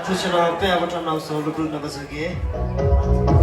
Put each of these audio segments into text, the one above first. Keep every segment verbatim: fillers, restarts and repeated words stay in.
ཁྱེད་རང་དཔེ་ཡག་པོ་བཀྲམ་གནང་སོང་། སློབ་ཕྲུག་རྣམ་པ་ཚོ་གིས།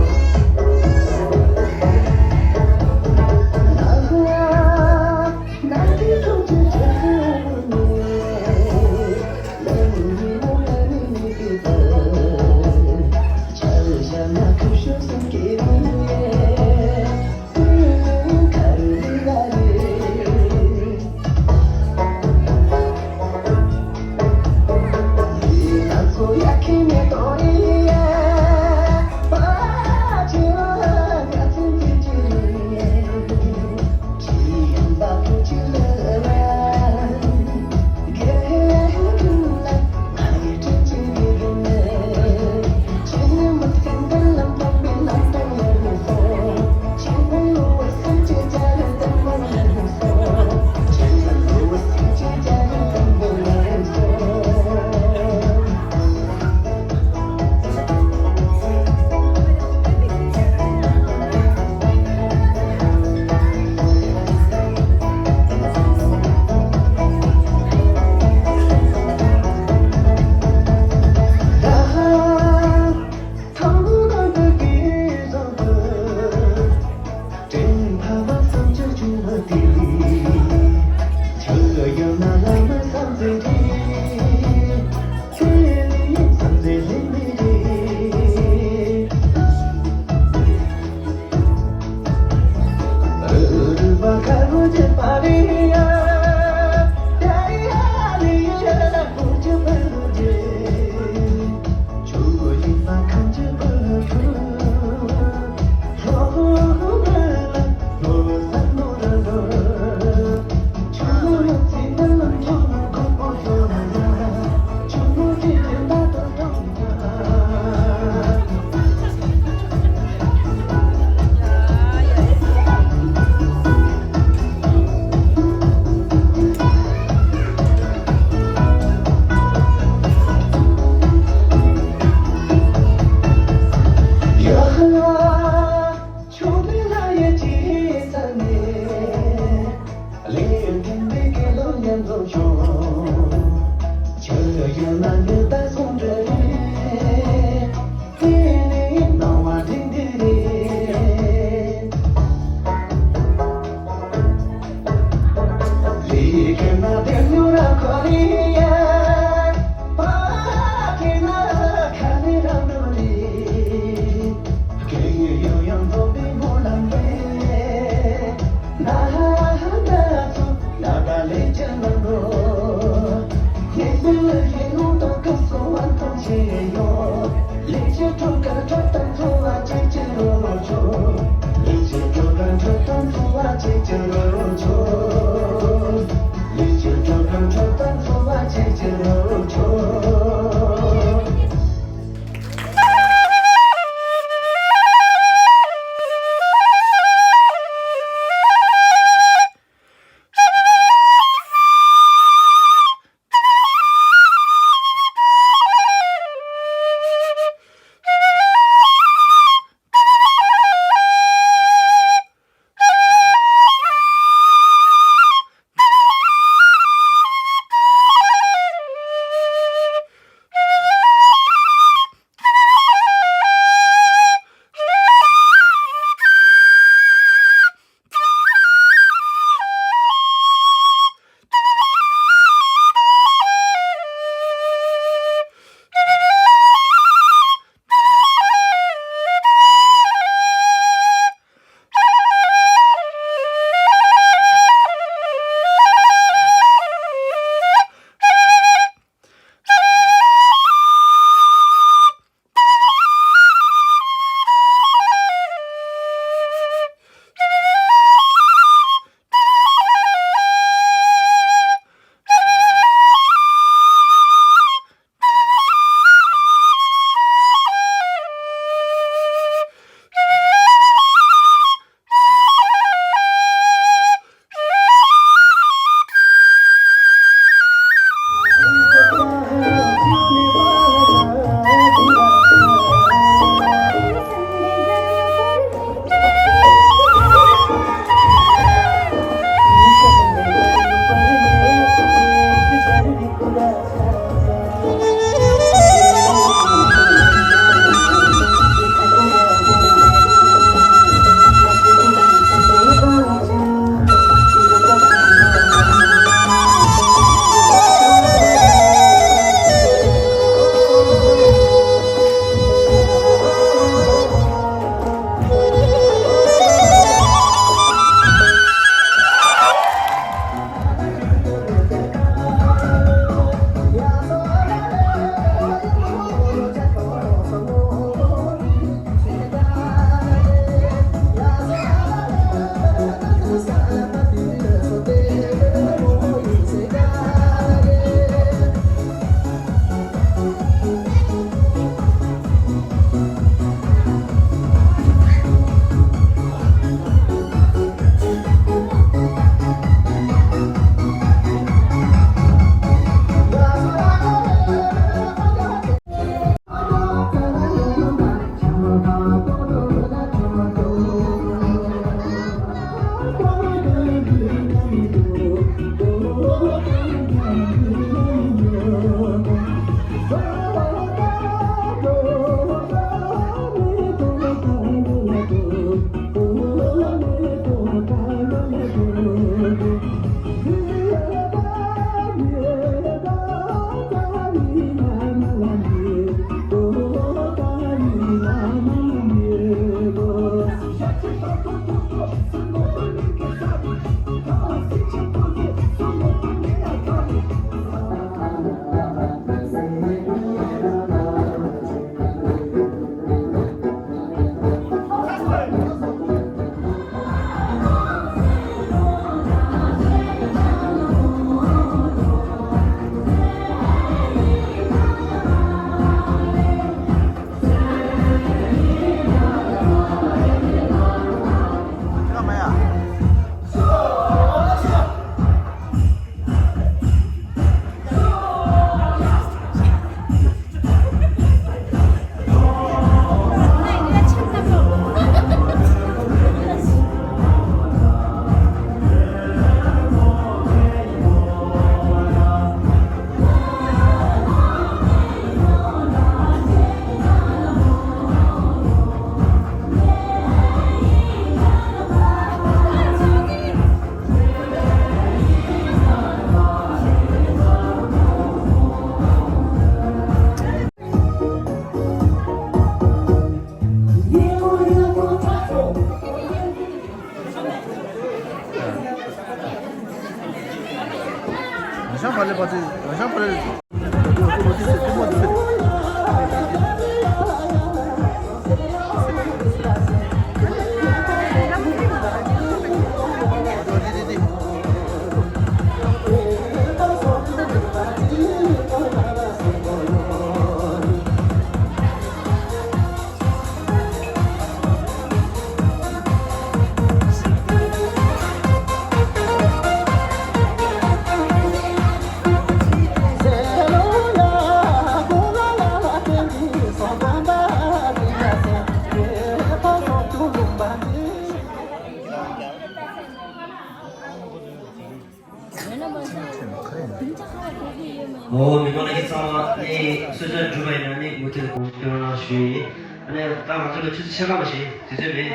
འོ། མི་མང་ལྷན་རྒྱས་ཚང་མ་ནི་གསོལ་ཇ་འགྲུབ་པ་ཡིན་ན་ནི་མུ་མཐུད་དགོངས་སྐྱོར་ཞུ་ཡི། ཨ་ནི་ད་ང་ཚོ་ལ་ཆུ་ཚོད་ཕྱེད་ཀ་མ་ཞིག་དུས་ཚོད་མེད།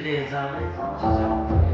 དེ་ནས་ཚང་མ་ཆུ་ཚོད།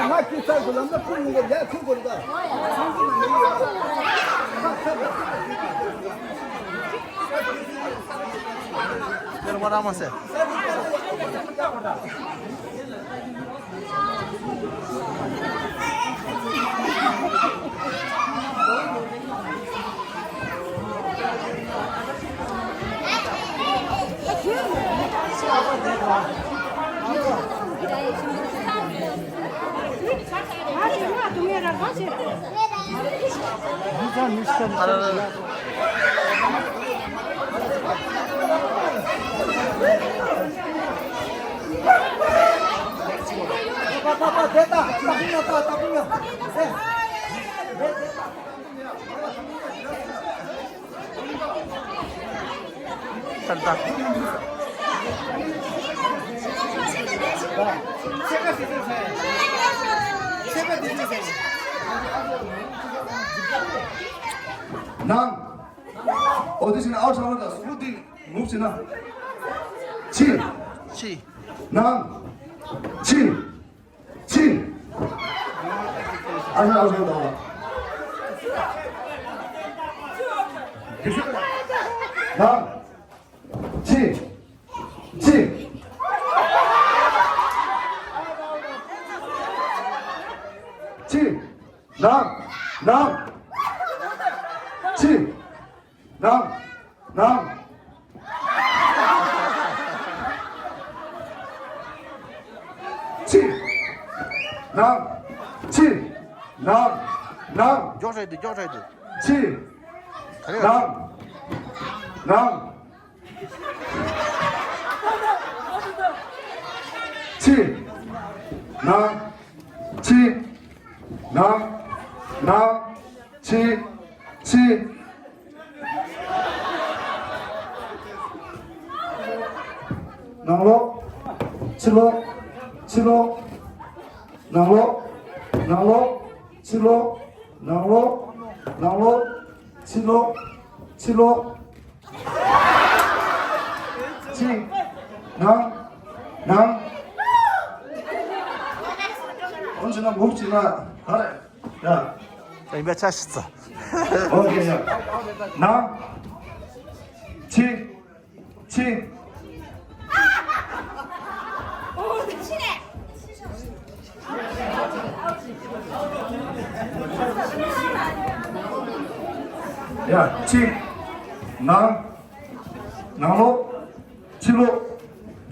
ང་ཅི་ཚར་དུ་ལམ་ན་ཁུར་མི་འགོ་ལས་ཁུར་དགོས་རེད་ད། ཁྱེད་རང་མ་རང་མ་ཟེར། ནང་། ཨོ་དེ་བཞིན་ཨའོ་ཚང་ལ་གཟུགས་པོ་འདི་ངུབ་བྱས་ན། ཕྱི། ཕྱི། ནང་། ཕྱི། ཕྱི། ཨ་ཧྲ་ཨ་ཧྲ་དང་། ནང་། ཕྱི། ཕྱི། ཕྱི། ནང་། ནང་། ཕྱི། ནང་། ནང་། ཕྱི། ནང་། ཕྱི། ནང་། ནང་། མགྱོགས་བྱས་ཏེ། མགྱོགས་བྱས་ཏེ། ཕྱི། ནང་། ནང་། ཕྱི། ནང་། ཕྱི། ནང་། ནང་། ཕྱི། ཕྱི། ནང་ལོགས། ཕྱི་ལོགས། ཕྱི་ལོགས། ནང་ལོགས། ནང་ལོགས། ཕྱི་ལོགས། ནང་ལོགས། ནང་ལོགས། ཕྱི་ལོགས། ཕྱི་ལོགས། ཕྱི། ནང་། ནང་། འོན་ཅི་ན་མུབ་ཅི་ན་ཧ་རེ། ཡ། ད་ཡིན་པ་ཆ་ཤི་ཙ། ཨོ་ཁེ་ཡ། ནང་། ཕྱི། ཕྱི། ཡ། ཕྱི། ནང་། ནང་ལོགས། ཕྱི་ལོགས།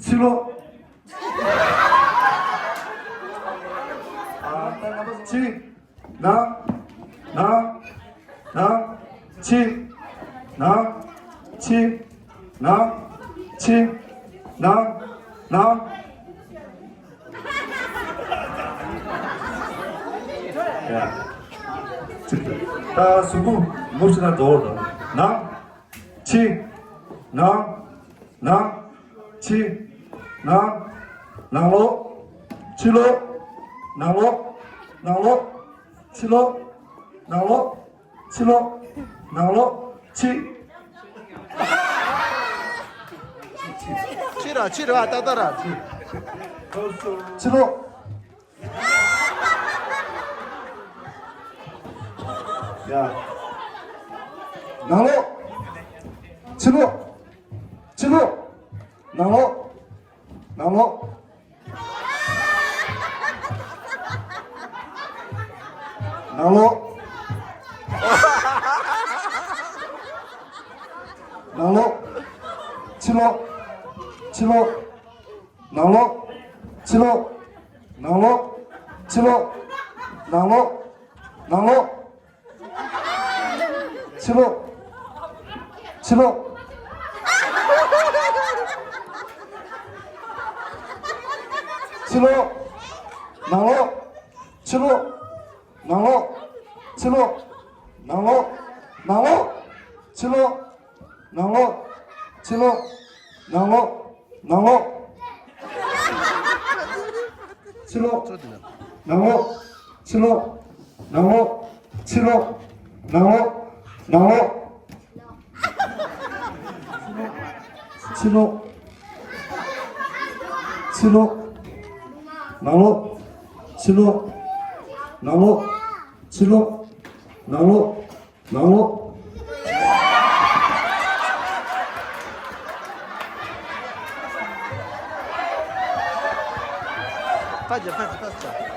ཕྱི་ལོགས། ཕྱི། ནང་། ནང་། ནང་། ཕྱི། ནང་། ཕྱི། ནང་། ཕྱི། ནང་། ནང་། ཡ། ད་གཟུགས་པོ་མུབ་ཅི་ན་འགྲོ་བར་དང་། ནང་། ཕྱི། ནང་། ནང་། ཕྱི། ནང་། ནང་ལོགས། ཕྱི་ལོགས། ནང་ལོགས། ནང་ལོགས། ཕྱི་ལོགས། ནང་ལོགས། ཕྱི་ལོགས། ནང་ལོགས། ཕྱི། ཕྱི་ར་ཕྱི་ར་ཏག་ཏག་ར། ཕྱི་ལོགས། ཡ། ནང་ལོགས། ཕྱི་ལོགས། ཕྱི་ལོགས། ནང་ལོགས། ནང་ལོགས། ནང་ལོགས། ནང་ལོགས། ཕྱི་ལོགས། ཕྱི་ལོགས། ནང་ལོགས། ཕྱི་ལོགས། ནང་ལོགས། ཕྱི་ལོགས། ནང་ལོགས། ནང་ལོགས། ཕྱི་ལོགས། ཕྱི་ལོགས། ཕྱི་ལོགས། ནང་ལོགས། ཕྱི་ལོགས། ནང་ལོགས། ཕྱི་ལོགས། ནང་ལོགས། ནང་ལོགས། ཕྱི་ལོགས། ནང་ལོགས། ཕྱི་ལོགས། ནང་ལོགས། ནང་ལོགས། ཕྱི་ལོགས། ནང་ལོགས། ཕྱི་ལོགས། ནང་ལོགས། ཕྱི་ལོགས། ནང་ལོགས། ནང་ལོགས། ཕྱི་ལོགས། ཕྱི་ལོགས། ནང་ལོགས། ཕྱི་ལོགས། ནང་ལོགས། ཕྱི་ལོགས། ནང་ལོགས། ནང་ལོགས། ཕ་ཇ་ཕ་ཇ་ཕ་ཇ།